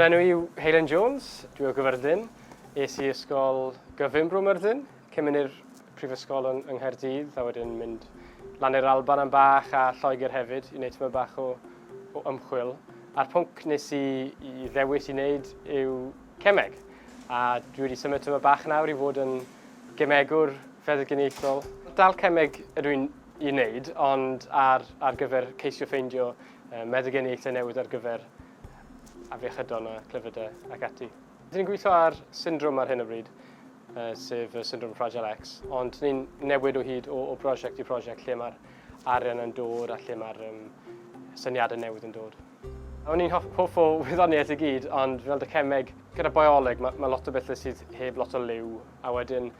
Fy enw i yw Heilen Jones, dwi o Gyfyrddin. Es i ysgol gyfun Bro Myrddin, cyn mynd i'r prifysgol yng, yng Nghaerdydd a wedyn mynd lan i'r Alban am bach a Lloegr hefyd i wneud tyma bach o, o ymchwil. A'r pwnc nes i, i ddewis i wneud yw cemeg. A dwi wedi symud tyma bach nawr i fod yn gemegwr feddyginiaethol. Dal cemeg ydw i'n i wneud, ond ar, ar gyfer ceisio ffeindio meddyginiaethau newydd ar gyfer afiechydon a clefydau ac ati. Dyn ni'n gweithio ar syndrom ar hyn o bryd, sef y syndrom Fragile X, ond ni'n newid o hyd o, o brosiect i prosiect lle mae'r arian yn dod a lle mae'r um, syniadau newydd yn dod. O'n i'n hoff, hoff o wyddoniaeth i gyd, ond fel dy cemeg, gyda bioleg mae, mae lot o bethau sydd heb lot o liw, a wedyn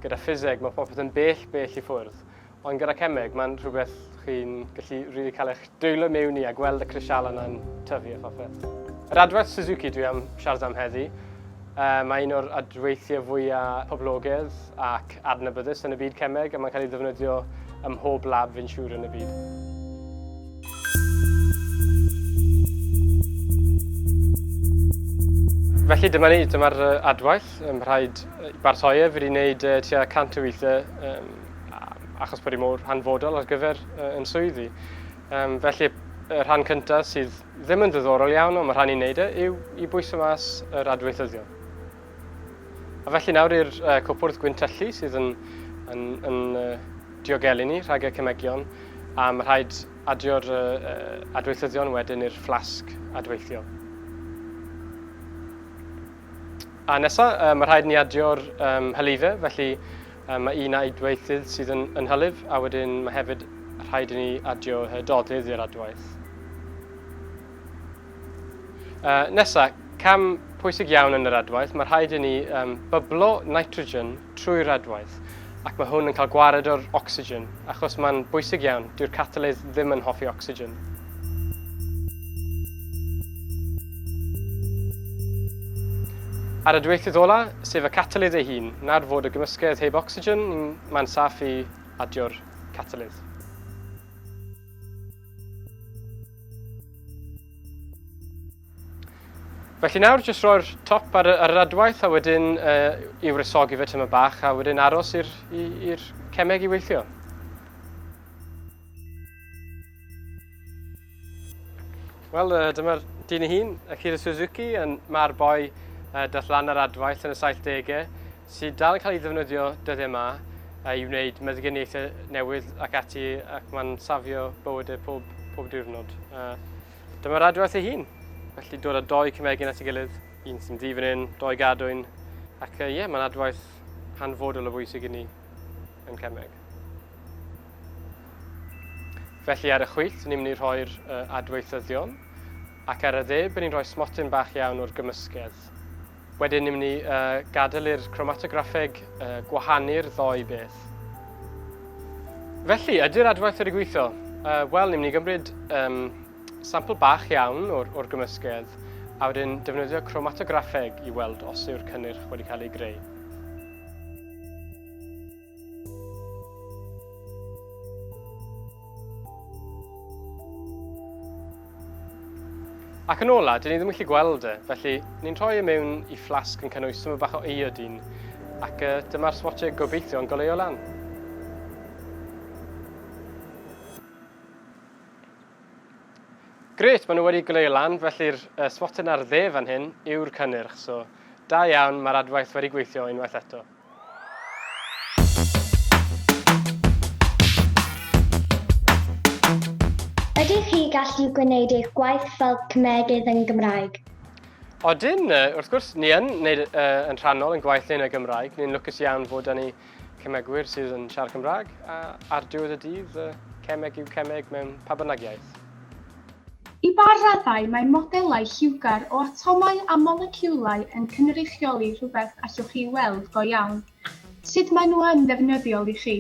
gyda ffiseg mae popeth yn bell, bell i ffwrdd. Ond gyda cemeg, mae'n rhywbeth chi'n gallu rili cael eich dwylo mewn i a gweld y crisialau yna'n tyfu a phopeth. Yr adwaith Suzuki dwi am siarad am heddi, uh, mae un o'r adweithiau fwyaf poblogaidd ac adnabyddus yn y byd cemeg a mae'n cael ei ddefnyddio ym mhob lab fi'n siŵr yn y byd. Felly dyma ni, dyma'r adwaith. Mae'n rhaid i baratoi e, fi wedi gwneud tua 100 o weithiau um, achos bod hi mor hanfodol ar gyfer yn swyddi. Um, felly y rhan cyntaf sydd ddim yn ddiddorol iawn, ond mae rhan i'n neud e, yw i bwyso mas yr adweithyddion. A felly nawr i'r uh, cwpwrdd gwyntyllu sydd yn, yn, yn uh, diogelu ni rhag y cemegion, a mae rhaid adio'r uh, adweithyddion wedyn i'r fflasg adweithio. A nesa, uh, mae rhaid ni adio'r um, hylifau, felly um, mae un adweithydd sydd yn, yn hylif, a wedyn mae hefyd rhaid i ni adio doddydd i'r adwaith. Uh, nesa, cam pwysig iawn yn yr adwaith, mae rhaid i ni um, byblo nitrogen trwy'r adwaith ac mae hwn yn cael gwared o'r ocsigen achos mae'n bwysig iawn, dyw'r catalydd ddim yn hoffi ocsigen. Ar y dweithydd ola, sef y catalydd ei hun, nawr fod y gymysgedd heb ocsigen, mae'n saff i adio'r catalydd. Felly nawr, jyst roi'r top ar, ar yr adwaith a wedyn uh, i wresogi fe tyma bach a wedyn aros i'r i'r cemeg i weithio. Wel, uh, dyma'r dyn ei hun, Akira Suzuki, yn mae'r boi uh, dath lan ar adwaith yn y 70au, sydd dal yn cael ei ddefnyddio dyddiau yma uh, i wneud meddyginiaethau newydd ac ati, ac mae'n safio bywydau pob, pob diwrnod. Uh, dyma'r adwaith ei hun. Felly dod â doi cymegyn at ei gilydd, un sy'n ddi fan hyn, doi gadwyn, ac ie, uh, yeah, mae'n adwaith hanfodol o bwysig i ni yn cemeg. Felly ar y chwith, ni'n mynd i rhoi'r uh, adweithyddion, ac ar y dde, bydd ni'n rhoi smotyn bach iawn o'r gymysgedd. Wedyn ni'n mynd i uh, gadael i'r chromatograffeg uh, gwahanu'r ddoi beth. Felly, ydy'r adwaith wedi gweithio? Uh, Wel, ni'n mynd i gymryd um, sampl bach iawn o'r, or gymysgedd a wedyn defnyddio chromatograffeg i weld os yw'r cynnyrch wedi cael ei greu. Ac yn ola, dyn ni ddim yn gallu gweld e, felly ni'n rhoi e mewn i fflasg yn cynnwys tyma bach o iodine, ac uh, dyma'r smotiau gobeithio yn goleuo lan. Grêt, maen nhw wedi goleuo lan, felly'r uh, smotyn ar dde fan hyn yw'r cynnyrch, so da iawn, mae'r adwaith wedi gweithio unwaith eto. Ydych chi gallu gwneud eich gwaith fel cymegydd yn Gymraeg? Odyn, wrth gwrs, ni yn wneud uh, yn rhannol yn gwaith ni yn y Gymraeg. Ni'n lwcus iawn fod â ni cemegwyr sydd yn siarad Cymraeg, a ar diwedd y dydd, uh, cemeg yw cemeg mewn pa bynnag iaith. I ba raddau mae modelau lliwgar o atomau a moleciwlau yn cynrychioli rhywbeth allwch chi weld go iawn? Sut maen nhw yn ddefnyddiol i chi?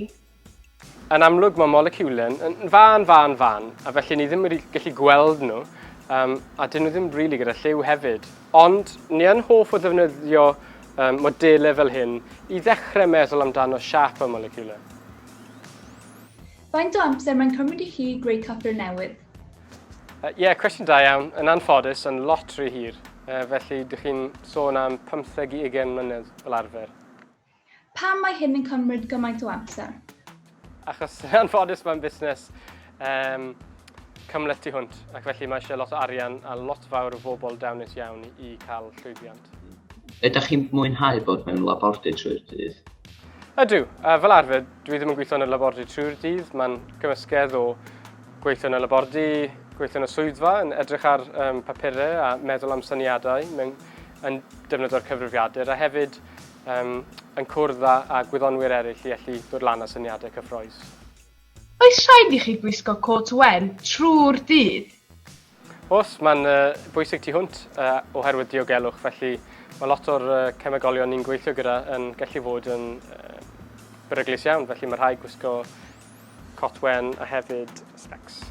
Yn amlwg mae moleciwlau'n yn fân, fân, fân, a felly ni ddim wedi gallu gweld nhw, um, a dyn nhw ddim rili gyda lliw hefyd. Ond ni yn hoff o ddefnyddio um, modelau fel hyn i ddechrau meddwl amdano siâp y moleciwlau. Faint o amser mae'n cymryd i chi greu cyffur newydd? Ie, yeah, cwestiwn da iawn. Yn anffodus, yn lot rhy hir. Felly, dych chi'n sôn am 15 i 20 mlynedd fel arfer. Pam mae hyn yn cymryd gymaint o amser? Achos yn anffodus mae'n busnes um, cymhleth tu hwnt ac felly mae eisiau lot o arian a lot fawr o bobl dawnus iawn i, i cael llwyddiant. Ydych chi'n mwynhau bod mewn labordy trwy'r dydd? Ydw, uh, fel arfer dwi ddim yn gweithio yn y labordy trwy'r dydd, mae'n gymysgedd o gweithio yn y labordy, gweithio yn y swyddfa, yn edrych ar um, papurau a meddwl am syniadau mewn, yn defnyddio'r cyfrifiadur a hefyd um, yn cwrdd â, â gwyddonwyr eraill i allu dod lan â syniadau cyffroes. Oes rhaid i chi gwisgo cot wen trwy'r dydd? Oes, mae'n uh, bwysig tu hwnt uh, oherwydd diogelwch, felly mae lot o'r uh, cemegolion ni'n gweithio gyda yn gallu fod yn uh, beryglus iawn, felly mae rhaid gwisgo cot wen a hefyd specs.